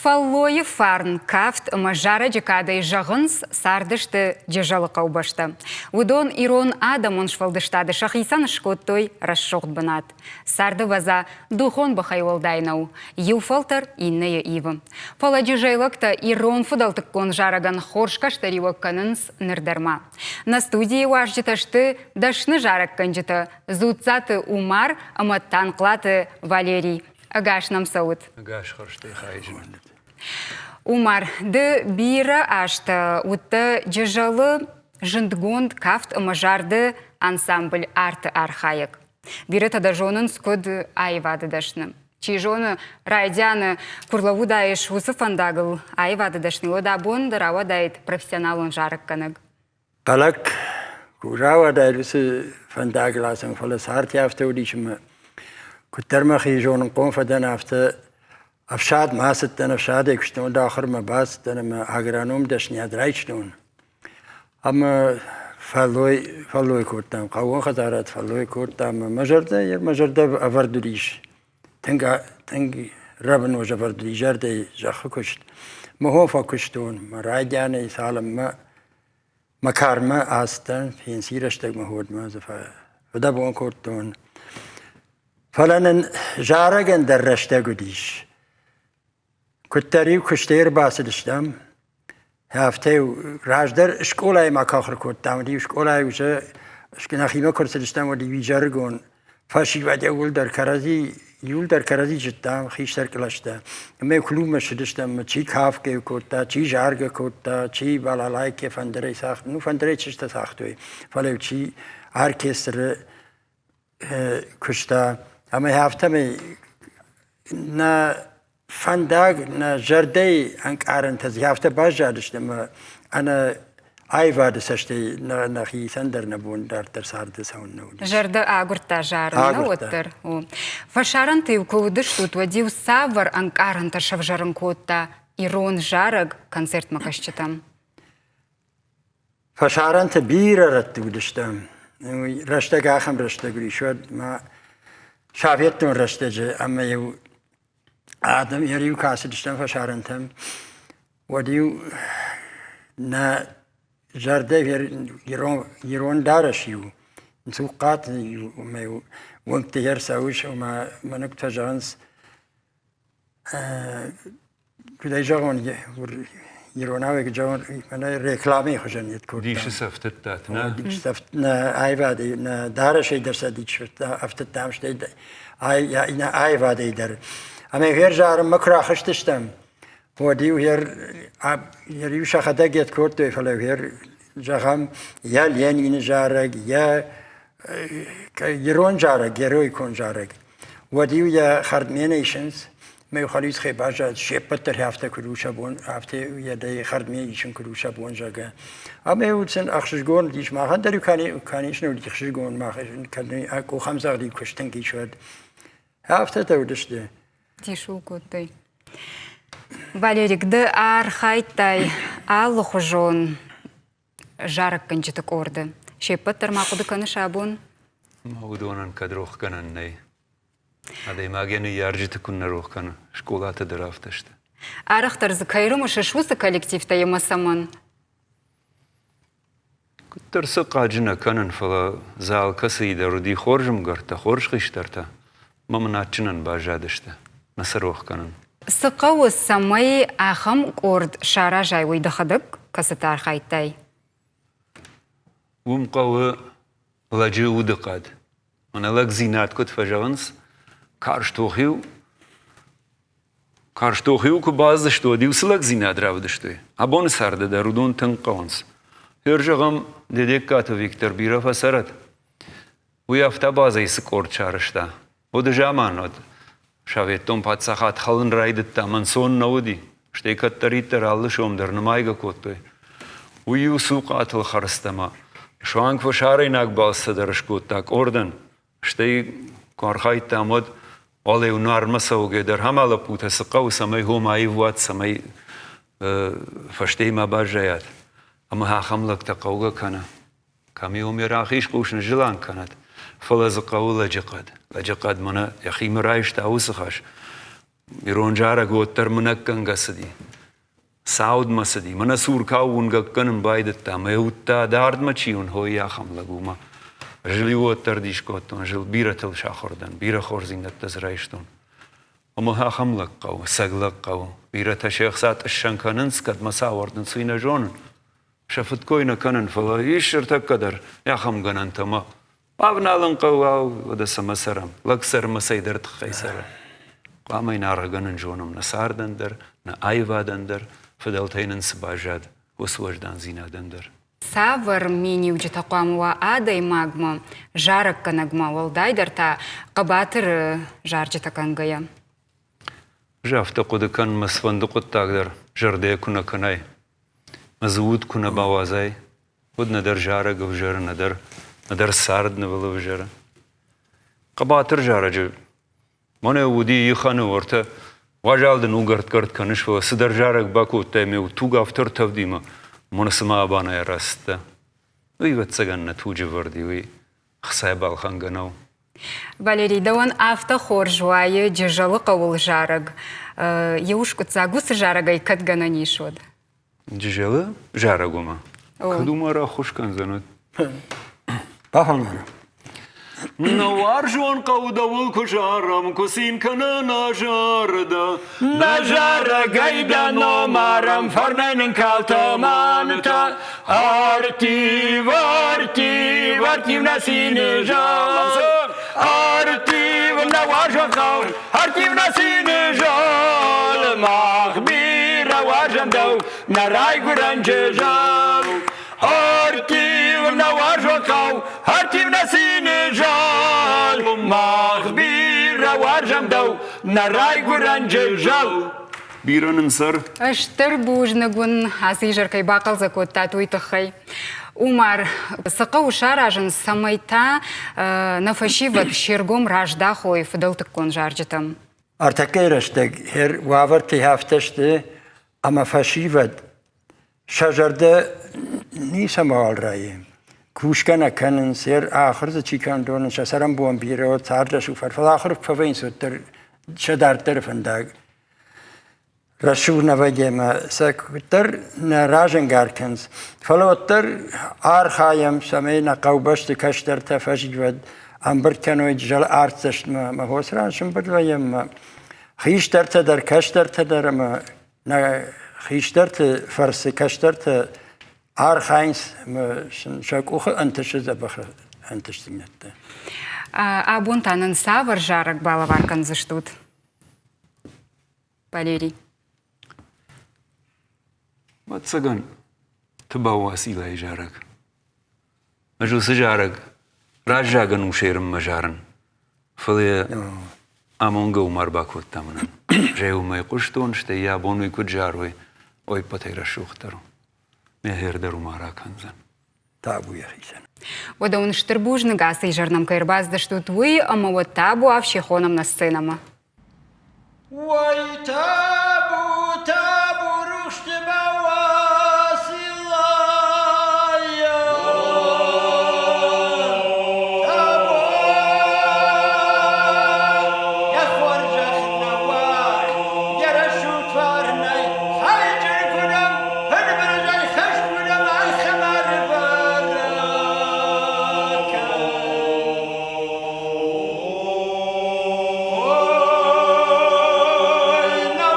Фӕллойы фарн, кафт ӕмӕ зарӕджы кадӕй зӕгъынц, цардысты Джызӕлы хъӕубӕстӕ. Уыдон ирон адӕмон сфӕлдыстады сӕхицӕн скодтой рӕсугъд бынат. Царды вӕза духон бӕхӕй уӕлдай нӕу, иу фӕлтӕр иннӕйы ивы. Фӕлӕ джызӕйлӕгтӕ ирон фыдӕлтыккон зарӕгӕн хорз кӕстӕриуӕг кӕнынц ныр дӕр ма. Нӕ студийы уазджытӕ сты дӕсны зарӕггӕнджытӕ Дзуццаты Умар ӕмӕ Танхълаты Валерий. Ӕгас нӕм цӕут. Ӕгас хӕрзтӕй хайджын. Умар, ды бирӕ азтӕ уыдтӕ Джызӕлы зындгонд кафт ӕмӕ зарды ансамбль «Арт-ы» архайӕг. Бирӕтӕ дӕ зонынц куыд аивады дӕсны. Чи зоны, райдианы куы рлӕууыдаис уыцы фӕндагыл аивады дӕсны, уӕд абон дӕр ауадаид профессионалон зарӕггӕнӕг. Хъӕлӕкк ку рауадаид уыцы фӕндагыл ацӕуын, фӕлӕ цард афтӕ уыдис ӕмӕ куыддӕр мӕхи зонынхъом фӕдӕн, афтӕ ӕфсадмӕ ацыдтӕн, ӕфсадӕй куыстон, ахуырмӕ бацыдтӕн ӕмӕ агроном дӕсныйад райстон. Ӕмӕ фӕллой, фӕллой кодтам, хъӕууон хӕдзарад фӕллой кодтам ӕмӕ мӕ зӕрдӕ ӕвӕрд уыдис тынг, тынг рӕбынуӕз ӕвӕрд уыди зӕрдӕйы зӕххы куыст. Мӕ хо фӕкуыстон, мӕ райдианӕй цалынмӕ Мӕ кармӕ ацыдтӕн, пенсийы рӕстӕгмӕ ходмӕ дзы фыдӕбон кодтон. Фӕлӕ нын зарӕгӕн дӕр рӕстӕг уыдис. Куыддӕр-иу куыстӕй ӕрбацыдыстӕм, афтӕ-иу раздӕр скъолайы ма куы ахуыр кодтам, уӕд-иу скъолайы уже нӕхимӕ куы ӕрцыдыстӕм, уӕд-иу изӕрыгон фӕсивӕд иууылдӕр кӕрӕдзи иууылдӕр кӕрӕдзи зыдтам, хистӕр кълӕстӕ. Ӕмӕ клубмӕ ссыдыстӕм, чи кафгӕ кодта, чи заргӕ кодта, чи балалайкӕ фӕндырӕй цагъта, ну фӕндырӕй чызджытӕ цагътой, фӕлӕ чи оркестры куыста. Ӕмӕ афтӕмӕй нӕ фӕндаг нӕ зӕрдӕйы ӕнкъарӕнтӕ дзы афтӕ баззадысты ӕмӕ ӕнӕ аивады цӕстӕй нӕхицӕн дӕр нӕ бон дарддӕр царды цӕуын нӕ уыдис. Зӕрдӕ агуырдта зарын, нӕ уӕддӕр. Фӕсарӕнты-иу куы уыдыстут, уӕд-иу цавӕр ӕнкъарӕнтӕ сӕвзӕрын кодта ирон зарӕг концертмӕ кӕсджытӕм? Фӕсарӕнты бирӕ рӕтты уыдыстӕм. Рӕстӕг ахӕм рӕстӕг уыдис, уӕд ма советон рӕстӕджы ӕмӕ-иу адӕм йӕ-иу куы ацыдыстӕм фӕсарӕнтӕм, уӕд-иу нӕ зӕрдӕ ирон, ирон дарӕс-иу цухъхъаты-иу ӕмӕ-иу уынгты ӕрцӕуыс ӕмӕ мӕнӕ куыд фӕзӕгъынц, куыд ӕй зӕгъон, иронау ӕй зӕгъон, мӕнӕ рекламӕйы хуызӕн йед кодта. Дисы сӕ ӕфтыдтат, нӕ? Нӕ аивадӕй, нӕ дарӕсӕй дӕр сӕ дисы ӕфтыдтам, стӕй нӕ аивадӕй дӕр. Ӕмӕ гъер зарынмӕ куы рахызтыстӕм, уӕд-иу гъер иу сӕхӕдӕг йед кодтой, фӕлӕ гъер, зӕгъӕм, йӕ Ленины зарӕг, йӕ ирон зарӕг, героикон зарӕг. Уӕд-иу йӕ хӕрдмӕ нӕ исынц, мӕ халицхӕй баззад, се ппӕт дӕр афтӕ куыд у сӕ бон, афтӕ йӕ дӕ хӕрдмӕ исын куыд у сӕ бон, зӕгъгӕ. Ӕмӕ-иу сын ӕхсызгон уыдис, махӕн дӕр-иу конечно уыди ӕхсызгон, мах къухӕмдзӕгъд-иу куы стынг ис, уӕд. Афтӕтӕ уыдысты. Тишу кодтой. Валерик, ды архайдтай алыхуызон зарӕггӕнджыты къорды. Се ппӕт дӕр ма хъуыды кӕныс абон? Уыдонӕн кӕд рохгӕнӕн нӕй. Адӕймаг йӕ ныййарджыты куыннӕ рох кӕны, скъолаты дӕр афтӕ сты. Арӕхдӕр дзы кӕй рымысыс, уыцы коллективтӕ ӕмӕ цӕмӕн? Куыддӕр сӕ хъаджы нӕ кӕнын, фӕлӕ дзы алкӕцыйы дӕр уыди хорз ӕмгӕрттӕ, хорз хистӕртӕ ӕмӕ мын адджынӕн баззадысты. Нӕ сӕ рох кӕнын. Цы хъӕуы, цӕмӕй ахӕм къорд саразай, уый дӕхӕдӕг кӕцыты архайдтай? Уым хъӕуы лӕджы удыхъӕд. Мӕнӕ лӕгдзинад куыд фӕзӕгъынц, карз тох-иу Карз тох-иу куы бацыдысты, уӕд-иу цы лӕгдзинад равдыстой? Абоны царды дӕр уыдон тынг хъӕуынц. Хер зӕгъӕм, Дедегкаты Виктор бирӕ фӕцӕрӕд. Уый автобазӕйы цы къорд сарӕзта, уыд заман уӕд. Советон паддзахад хӕлын райдыдта, ӕнцон нӕ уыди. Стӕй кӕддӕриддӕр алы сом дӕр нымайгӕ кодтой. Уый-иу цухъатыл хӕрдзтӕ суанг фӕсарӕйнаг балцтӕ дӕр скодта къордӕн. Стӕй куы архайдтам, уӕд уал-иу Нармӕ цӕугӕ дӕр ӕмӕ лӕппутӕ цы хъӕуы, цӕмӕй хом аив уат, цӕмӕй фӕстейы ма баззайат. Ӕмӕ ахӕм лӕгтӕ хъӕугӕ кӕны. Кӕм-иу ме рахиз хъус ныззыланг кӕнӕд, фӕлӕ дзы хъӕуы лӕджыхъӕд. Лӕджыхъӕд мӕнӕ йӕхимӕ райста уыцы хӕс. Ирон зарӕг уӕддӕр мынӕггӕнгӕ цыди. Цаудмӕ цыди, мӕнӕ цуркау уынгӕг кӕнын байдыдта, мӕ уыдта, дардмӕ чи уын, хой ахӕм лӕг у мӕ. Зыл-иу уӕддӕр дис кодтон, зыл бирӕтыл сахуыр дӕн, бирӕ хорздзинӕдтӕ дзы райстон. Ӕмӕ ахӕм лӕг хъӕуы, цӕг лӕг хъӕуы. Бирӕтӕ се хца тъыссӕн кӕнынц, кӕдмӕ сӕ ауӕрдынц, уый нӕ зонын. Сӕ фыдкой нӕ кӕнын, фӕлӕ ис ӕртӕккӕ дӕр ахӕм гӕнӕнтӕ ӕмӕ Бавналын хъӕуы, ау, уӕдӕ цӕмӕ цӕрӕм? Лӕг цӕры цӕйдӕр тыххӕй цӕры. Хъуамӕ йын аргъгӕнӕн зонӕм нӕ цардӕн дӕр, нӕ аивадӕн дӕр, фыдӕлтӕй нын цы баззад, уыцы уӕздандзинадӕн дӕр. Цавӕр миниуджытӕ хъуамӕ уа адӕймагмӕ, зарӕггӕнӕгмӕ, уӕлдайдӕр та хъӕбатыры зарджытӕ кӕнгӕйӕ? Ӕз афтӕ хъуыды кӕнын, мӕ цыфӕнды хъуыддаг дӕр зӕрдӕйӕ куы нӕ кӕнай, мӕ дзы уд куы нӕ бауадзай, уӕд нӕдӕр зарӕг ӕвзӕры, нӕдӕр, нӕдӕр цард нывыл ӕвзӕры. Хъӕбатыр зарӕджы мӕнӕ уыди ихӕны уӕртӕ уазал дын угӕрдгӕрд кӕныс, фӕлӕ цыдӕр зарӕг бакодтай ӕмӕ туг афтӕ ӕртӕвдимӕ, мӕнӕ цыма абанайӕ рацыдтӕ. Уый, ӕвӕццӕгӕн, нӕ туджы вӕрд и, уый хцайӕ балхӕнгӕ нӕу. Валерий, дӕуӕн афтӕ хорз уайы Джызӕлы хъӕуыл зарӕг. Иу скъуыддзаг уыцы зарӕгӕй кӕд гӕнӕн ис, уӕд? Джызӕлы зарӕг уымӕ? Кӕд уымӕ раххуыс кӕндзӕн, уӕд? Бафӕлвары. Нӕ уарзон хъӕу дӕуыл куы зарӕм, куы цин кӕна нӕ зӕрдӕ. Нӕ зарӕгӕй дӕ номарӕм, фӕрнӕй нын кал тӕмӕнтӕ. Ӕрттив, ӕрттив, ӕрттив нӕ цины зал. Ӕрттив нӕ уарзон хъӕу, ӕрттив нӕ цины зал. Мах бирӕ уарзӕм дӕу, нӕ райгуырӕн чызгау. Ӕрттив нӕ уарзон хъӕу, ӕрттив нӕ цины зал. Мах бирӕ уарзӕм дӕу, нӕ райгуырӕн чызгау. Бирӕ нын цӕр. Стыр бузныг уын, ацы изӕр кӕй бахъӕлдзӕг кодтат, уый тыххӕй. Умар, цы хъӕуы саразын, цӕмӕй та нӕ фӕсивӕд се ргом раздахой фыдӕлтыккон зарджытӕм? Ӕртӕккӕйы рӕстӕг уавӕртӕ афтӕ сты, ӕмӕ фӕсивӕд сӕ зӕрдӕ ницӕмӕуал райы. Кусгӕ нӕ кӕнынц, ахуыр дзы чи кӕны, сӕ цӕрӕнбон бирӕ у, цардрӕсуг, фӕлӕ ахуыр куы фӕвӕййынц, уӕддӕр сӕ дарддӕры фӕндаг рӕсугъд нӕ вӕййы ӕмӕ сӕ куыддӕр нӕ разӕнгард кӕнынц. Фӕлӕ уӕддӕр архайӕм, цӕмӕй нӕ хъӕубӕсты кӕстӕртӕ фӕсивӕд ӕмбырд кӕной артдзӕстмӕ ӕмӕ хосы ран сӕмбырд вӕййӕм ӕмӕ хистӕртӕ дӕр, кӕстӕртӕ дӕр ӕмӕ нӕ хистӕрты фӕрцы кӕстӕртӕ архайынц ӕмӕ сын сӕ къухы ӕнтысы дзӕбӕх ӕнтыстдзинӕдтӕ. Абон та нын цавӕр зарӕг балӕвар кӕндзыстут? Валерий. Ӕвӕццӕгӕн, Тыбау Уациллайы зарӕг. Ӕз уыцы зарӕг раззагӕн усерынмӕ зарын, фӕлӕ йӕ амонгӕ уымӕ ӕрбакодта мӕнӕн. Зӕй уымӕй хъуыстон, стӕй йӕ абон уый куыд зарой, ой, ӕппӕтӕй рӕсугъддӕр у. Мӕ хӕр дӕр уымӕ ракӕндзӕн. Табу йӕхицӕн. Уӕдӕ уын стыр бузныг, ацы изӕр нӕм кӕй ӕрбацыдыстут, уый, ӕмӕ уӕд табуафси хонӕм нӕ сценӕмӕ. Ой, табу, табу, рухсты бауацилайа. Табу, йӕ хорзӕх нӕ уай, йӕ рӕсугъд фарнӕй хайджын куынӕм, фыдбылызӕй хызт куынӕм ӕхсӕвӕры Ой, нӕ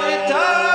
Уайтагъд.